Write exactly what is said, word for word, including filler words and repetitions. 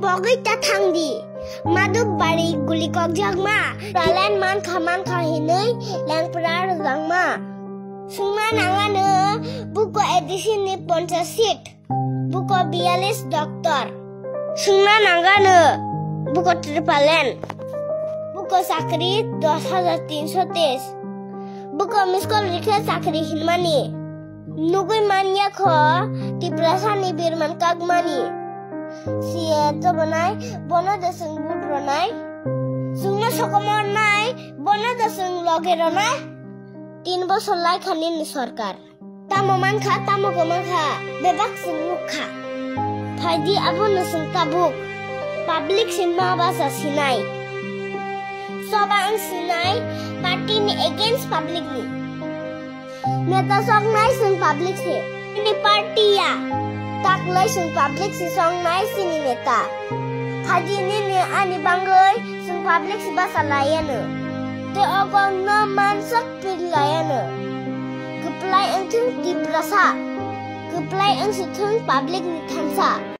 Pogwi ta thangdi. Madhub bari guli kokjakma. Talent mankha mankha hinwi lengpra rwjakma. Sungna nangano buko A D C ni ponchas seat. Buko biyalis doctor. Sungna nangano buko tripalen. Buko chakri dos hajar tinso teis. Buko miskol rikhe chakri hinmani. Nugwi manya kho Tiprasani birman kakmani. Siye tobonai bono de sung vote ronai. Sungno sokomornai bono de sung loge ronai. Tin bosor lai khani ni sorkar. Tamo mankha, tamo kwmankha, bebak sung nukha. Phaidi abono sung tabuk. Public si ma basa sinai. Soba ang sinai, party ni against public ni. Neta soknai sung public si. Ini party ya. Taklai sung public si soknai sini neta. Phaidi nini ani bangwi sung public si basa layano. Te ogo no mansak pir layano. Kwplai wngthung Tiprasa. Kwplai wngsithung public ni thansa.